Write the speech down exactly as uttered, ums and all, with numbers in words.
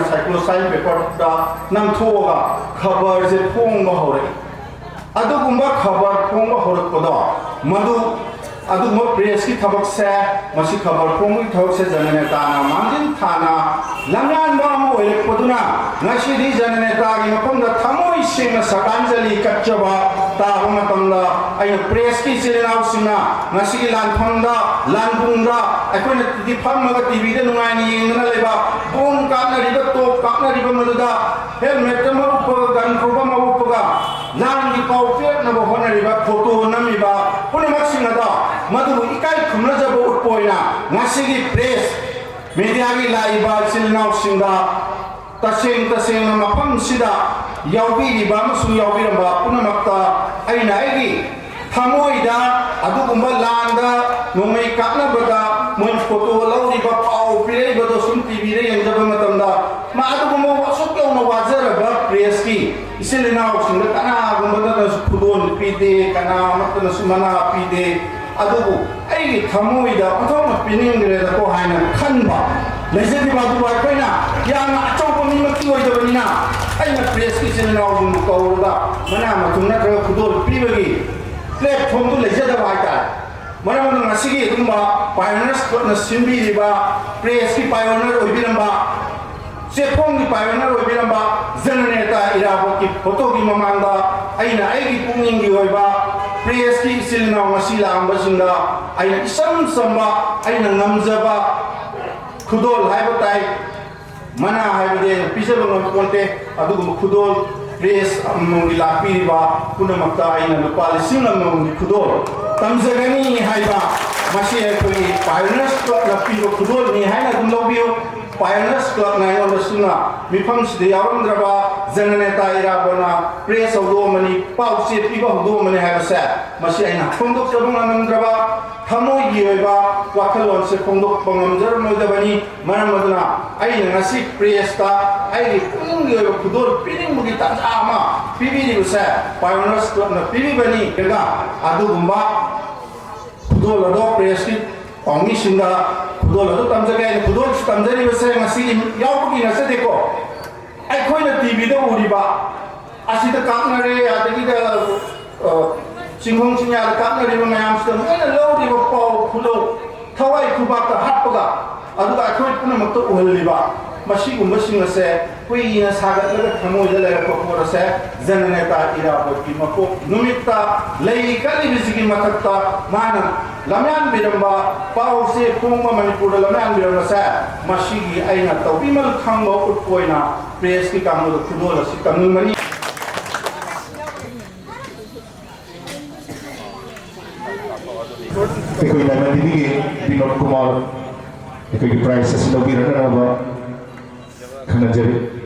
ꯁꯥꯏꯀ꯭ꯂꯣꯁꯥꯏꯟ ꯄꯦꯄꯔꯗ ꯅꯝꯊꯣꯛꯑꯒ ꯈꯕꯔꯁꯦ ꯐꯣꯡꯕ ꯍꯧꯔꯛꯏ꯫ ꯑꯗꯨꯒꯨꯝꯕ ꯈꯕꯔ ꯐꯣꯡꯕ ꯍꯧꯔꯛꯄꯗꯣ, ꯃꯗꯨ ꯑꯗꯨꯒꯨꯝꯕ ꯄ꯭ꯔꯦꯁꯀꯤ ꯊꯕꯛꯁꯦ, ꯃꯁꯤ ꯈꯕꯔ ꯐꯣꯡꯕꯒꯤ ꯊꯕꯛꯁꯦ ꯖꯅꯅꯦꯇꯥꯅ ꯃꯥꯡꯖꯤꯟ ꯊꯥꯅ ꯂꯝꯉꯥꯟꯕ ꯑꯃ ꯑꯣꯏꯔꯛꯄꯗꯨꯅ, ꯉꯁꯤꯗꯤ ꯖꯅꯅꯦꯇꯥꯒꯤ ꯃꯐꯝꯗ ꯊꯃꯣꯏ ꯁꯦꯡꯅ ꯁꯔꯗꯥꯟꯖꯂꯤ ꯀꯠꯆꯕ ꯇꯥꯕ ꯃꯇꯝꯗ, ꯑꯩꯅ ꯄ꯭ꯔꯦꯁꯀꯤ ꯏꯆꯤꯜ ꯏꯅꯥꯎꯁꯤꯡꯅ ꯉꯁꯤꯒꯤ ꯂꯥꯟꯐꯝꯗ, ꯂꯥꯟꯕꯨꯡꯗ ꯑꯩꯈꯣꯏꯅ ꯇꯤ ꯚꯤ ꯐꯝꯃꯒ ꯇꯤ ꯚꯤꯗ ꯅꯨꯡꯉꯥꯏꯅ ꯌꯦꯡꯗꯅ ꯂꯩꯕ, ꯕꯣꯝ ꯀꯥꯞꯅꯔꯤꯕ, ꯇꯣꯞ ꯀꯥꯞꯅꯔꯤꯕ ꯃꯗꯨꯗ ꯍꯦꯜꯃꯦꯠ ꯑꯃ ꯎꯞꯄꯒ, ꯒꯟ ꯈꯣꯡ ꯑꯃ ꯎꯞꯄꯒ ꯂꯥꯟꯒꯤ ꯄꯥꯎ ꯄꯤꯔꯛꯅꯕ ꯍꯣꯠꯅꯔꯤꯕ, ꯐꯣꯇꯣ ꯅꯝꯃꯤꯕ ꯄꯨꯝꯅꯃꯛꯁꯤꯡ ꯑꯗꯣ, ꯃꯗꯨꯕꯨ ꯏꯀꯥꯏ ꯈꯨꯝꯅꯖꯕ ꯎꯠꯄ ꯑꯣꯏꯅ ꯉꯁꯤꯒꯤ ꯄ꯭ꯔꯦꯁ ꯃꯦꯗꯤꯌꯥꯒꯤ ꯂꯥꯛꯏꯕ ꯏꯆꯤꯜ ꯏꯅꯥꯎꯁꯤꯡꯗ, ꯇꯁꯦꯡ ꯇꯁꯦꯡꯅ ꯃꯐꯝꯁꯤꯗ ꯌꯥꯎꯕꯤꯔꯤꯕ ꯑꯃꯁꯨꯡ ꯌꯥꯎꯕꯤꯔꯝꯕ ꯄꯨꯝꯅꯃꯛꯇ ꯑꯩꯅ ꯑꯩꯒꯤ ꯊꯃꯣꯏꯗ ꯑꯗꯨꯒꯨꯝꯕ ꯂꯥꯟꯗ ꯅꯣꯡꯃꯩ ꯀꯥꯞꯅꯕꯗ ꯃꯣꯏ ꯐꯣꯇꯣ ꯂꯧꯔꯤꯕ, ꯄꯥꯎ ꯄꯤꯔꯛꯏꯕꯗꯣ ꯁꯨꯝ ꯇꯤ ꯚꯤꯗ ꯌꯦꯡꯖꯕ ꯃꯇꯝꯗ, ꯃꯥ ꯑꯗꯨꯒꯨꯝꯕ ꯑꯁꯨꯛ ꯌꯧꯅ ꯋꯥꯖꯔꯕ ꯄ꯭ꯔꯦꯁꯀꯤ ꯏꯆꯤꯜ ꯏꯅꯥꯎꯁꯤꯡꯗ ꯀꯅꯥꯒꯨꯝꯕꯗꯅꯁꯨ ꯈꯨꯗꯣꯜ ꯄꯤꯗꯦ, ꯀꯅꯥ ꯑꯃꯠꯇꯅꯁꯨ ꯃꯅꯥ ꯄꯤꯗꯦ꯫ ꯑꯗꯨꯕꯨ ꯑꯩꯒꯤ ꯊꯃꯣꯏꯗ ꯑꯣꯟꯊꯣꯛꯅ ꯄꯤꯅꯤꯡꯈ꯭ꯔꯦꯗꯀꯣ ꯍꯥꯏꯅ ꯈꯟꯕ ꯂꯩꯖꯈꯤꯕ ꯑꯗꯨꯕꯨ ꯑꯩꯈꯣꯏꯅ ꯌꯥꯝꯅ ꯑꯆꯧꯕ ꯃꯤꯃꯛꯇꯤ ꯑꯣꯏꯗꯕꯅꯤꯅ, ꯑꯩꯅ ꯄ꯭ꯔꯦꯁꯀꯤ ꯏꯆꯤꯜ ꯏꯅꯥꯎꯁꯤꯡꯕꯨ ꯀꯧꯔꯒ ꯃꯅꯥ ꯃꯊꯨꯝ ꯅꯠꯇ꯭ꯔꯒ ꯈꯨꯗꯣꯜ ꯄꯤꯕꯒꯤ ꯄ꯭ꯂꯦꯠꯐꯣꯝꯗꯨ ꯂꯩꯖꯗꯕ ꯍꯥꯏꯇꯥꯔꯦ꯫ ꯃꯔꯝ ꯑꯗꯨꯅ ꯉꯁꯤꯒꯤ ꯑꯗꯨꯒꯨꯝꯕ ꯄꯥꯏꯑꯣꯅꯤꯌꯔꯁ ꯀ꯭ꯂꯕꯅ ꯁꯤꯟꯕꯤꯔꯤꯕ, ꯄ꯭ꯔꯦꯁꯀꯤ ꯄꯥꯏꯑꯣꯅꯤꯌꯔ ꯑꯣꯏꯕꯤꯔꯝꯕ, ꯆꯦꯐꯣꯡꯒꯤ ꯄꯥꯏꯑꯣꯅꯤꯌꯔ ꯑꯣꯏꯕꯤꯔꯝꯕ ꯖꯅꯅꯦꯇꯥ ꯏꯔꯥꯕꯣꯠꯀꯤ ꯐꯣꯇꯣꯒꯤ ꯃꯃꯥꯡꯗ ꯑꯩꯅ ꯑꯩꯒꯤ ꯄꯨꯛꯅꯤꯡꯒꯤ ꯑꯣꯏꯕ ꯄ꯭ꯔꯦꯁꯀꯤ ꯏꯆꯤꯜ ꯏꯅꯥꯎ ꯉꯁꯤ ꯂꯥꯛꯑꯝꯕꯁꯤꯡꯗ ꯑꯩꯅ ꯏꯆꯝ ꯆꯝꯕ, ꯑꯩꯅ ꯉꯝꯖꯕ ꯈꯨꯗꯣꯜ ꯍꯥꯏꯕ ꯇꯥꯏ, ꯃꯅꯥ ꯍꯥꯏꯕꯗꯤ ꯑꯩꯅ ꯄꯤꯖꯕ ꯉꯝꯄꯣꯟꯇꯦ꯫ ꯑꯗꯨꯒꯨꯝꯕ ꯈꯨꯗꯣꯜ ꯄ꯭ꯔꯦꯁ ꯑꯃꯃꯝꯒꯤ ꯂꯥꯛꯄꯤꯔꯤꯕ ꯄꯨꯝꯅꯃꯛꯇ ꯑꯩꯅ ꯂꯨꯄꯥ ꯂꯤꯁꯤꯡ ꯑꯃꯃꯝꯒꯤ ꯈꯨꯗꯣꯜ ꯇꯝꯖꯒꯅꯤ ꯍꯥꯏꯕ, ꯃꯁꯤ ꯑꯩꯈꯣꯏꯒꯤ ꯄꯥꯏꯑꯣꯅꯤꯌꯔꯁ ꯀ꯭ꯂꯕꯅ ꯄꯤꯕ ꯈꯨꯗꯣꯜꯅꯤ ꯍꯥꯏꯅ ꯑꯗꯨꯝ ꯂꯧꯕꯤꯌꯨ꯫ ꯄꯥꯏꯑꯣꯅꯤꯌꯔꯁ ꯀ꯭ꯂꯕꯅ ꯑꯩꯉꯣꯟꯗ ꯁꯨꯝꯅ ꯃꯤꯐꯝꯁꯤꯗ ꯌꯥꯎꯔꯝꯗ꯭ꯔꯕ ꯖꯅꯅꯦꯇꯥ ꯏꯔꯥꯕꯣꯠꯅ ꯄ꯭ꯔꯦꯁ ꯍꯧꯗꯣꯛꯑꯝꯕꯅꯤ, ꯄꯥꯎꯆꯦ ꯄꯤꯕ ꯍꯧꯗꯣꯛꯑꯝꯕꯅꯤ ꯍꯥꯏꯕꯁꯦ, ꯃꯁꯤ ꯑꯩꯅ ꯐꯣꯡꯗꯣꯛꯆꯕ ꯉꯝꯂꯝꯗ꯭ꯔꯕ ꯊꯃꯣꯏꯒꯤ ꯑꯣꯏꯕ ꯋꯥꯈꯜꯂꯣꯟꯁꯦ ꯐꯣꯡꯗꯣꯛꯄ ꯉꯝꯖꯔꯝꯂꯣꯏꯗꯕꯅꯤ꯫ ꯃꯔꯝ ꯑꯗꯨꯅ ꯑꯩꯅ ꯉꯁꯤ ꯄ꯭ꯔꯦꯁꯇ ꯑꯩꯒꯤ ꯄꯨꯛꯅꯤꯡꯒꯤ ꯑꯣꯏꯕ ꯈꯨꯗꯣꯜ ꯄꯤꯅꯤꯡꯕꯒꯤ ꯇꯥꯟꯖꯥ ꯑꯃ ꯄꯤꯕꯤꯔꯤꯕꯁꯦ ꯄꯥꯏꯑꯣꯅꯤꯌꯔꯁ ꯀ꯭ꯂꯕꯅ ꯄꯤꯕꯤꯕꯅꯤ꯫ ꯑꯗꯨꯒꯨꯝꯕ ꯈꯨꯗꯣꯜ ꯑꯗꯣ ꯄ꯭ꯔꯦꯁꯀꯤ ꯄꯥꯎꯃꯤꯁꯤꯡꯗ ꯈꯨꯗꯣꯜ ꯑꯗꯨ ꯇꯝꯖꯒꯦ ꯍꯥꯏꯅ ꯈꯨꯗꯣꯜꯁꯨ ꯇꯝꯖꯔꯤꯕꯁꯦ ꯉꯁꯤꯒꯤ ꯌꯥꯎꯕꯒꯤ ꯅꯠꯆꯗꯦꯀꯣ꯫ ꯑꯩꯈꯣꯏꯅ ꯇꯤꯚꯤꯗ ꯎꯔꯤꯕ ꯑꯁꯤꯗ ꯀꯥꯞꯅꯔꯦ, ꯑꯗꯒꯤꯗ, ꯑ, ꯆꯤꯡꯈꯣꯡ ꯆꯤꯡꯌꯥꯗ ꯀꯥꯞꯅꯔꯤꯕ ꯃꯌꯥꯝꯁꯤꯗ ꯃꯣꯏꯅ ꯂꯧꯔꯤꯕ ꯄꯥꯎ ꯈꯨꯗꯣꯜ ꯊꯋꯥꯏ ꯈꯨꯕꯥꯛꯇ ꯍꯥꯞꯄꯒ, ꯑꯗꯨꯒ ꯑꯩꯈꯣꯏ ꯄꯨꯝꯅꯃꯛꯇ ꯎꯍꯜꯂꯤꯕ ꯃꯁꯤꯒꯨꯝꯕꯁꯤꯡ ꯑꯁꯦ ꯀꯨꯏꯅ ꯁꯥꯒꯠꯂꯒ ꯊꯃꯣꯏꯗ ꯂꯩꯔꯛꯄ ꯄꯣꯠ ꯑꯁꯦ ꯖꯅꯅꯦꯇꯥ ꯏꯔꯥꯕꯣꯠꯀꯤ ꯃꯄꯣꯛ ꯅꯨꯃꯤꯠꯇ ꯂꯩ ꯀꯠꯂꯤꯕꯁꯤꯒꯤ ꯃꯊꯛꯇ ꯃꯥꯅ ꯂꯝꯌꯥꯟꯕꯤꯔꯝꯕ ꯄꯥꯎꯁꯦ ꯐꯣꯡꯕ ꯃꯅꯤꯄꯨꯔꯗ ꯂꯝꯌꯥꯟꯕꯤꯔꯝꯕꯁꯦ ꯃꯁꯤꯒꯤ ꯑꯩꯅ ꯇꯧꯕꯤꯃꯜ ꯈꯪꯕ ꯎꯠꯄ ꯑꯣꯏꯅ ꯄ꯭ꯔꯦꯁꯀꯤ ꯀꯥꯡꯕꯨꯗ ꯈꯨꯗꯣꯜ ꯑꯁꯤ ꯇꯝꯅꯤꯡꯕꯅꯤ꯫ ꯑꯩꯈꯣꯏ ꯗꯥꯏꯃꯟ ꯇꯤꯚꯤꯒꯤ ꯕꯤꯅꯣꯗ ꯀꯨꯃꯥꯔ ꯑꯩꯈꯣꯏꯒꯤ ꯄ꯭ꯔꯥꯏꯖ ꯑꯁꯤ ꯂꯧꯕꯤꯔꯛꯅꯅꯕ ꯈꯪꯍꯟꯖꯔꯤ꯫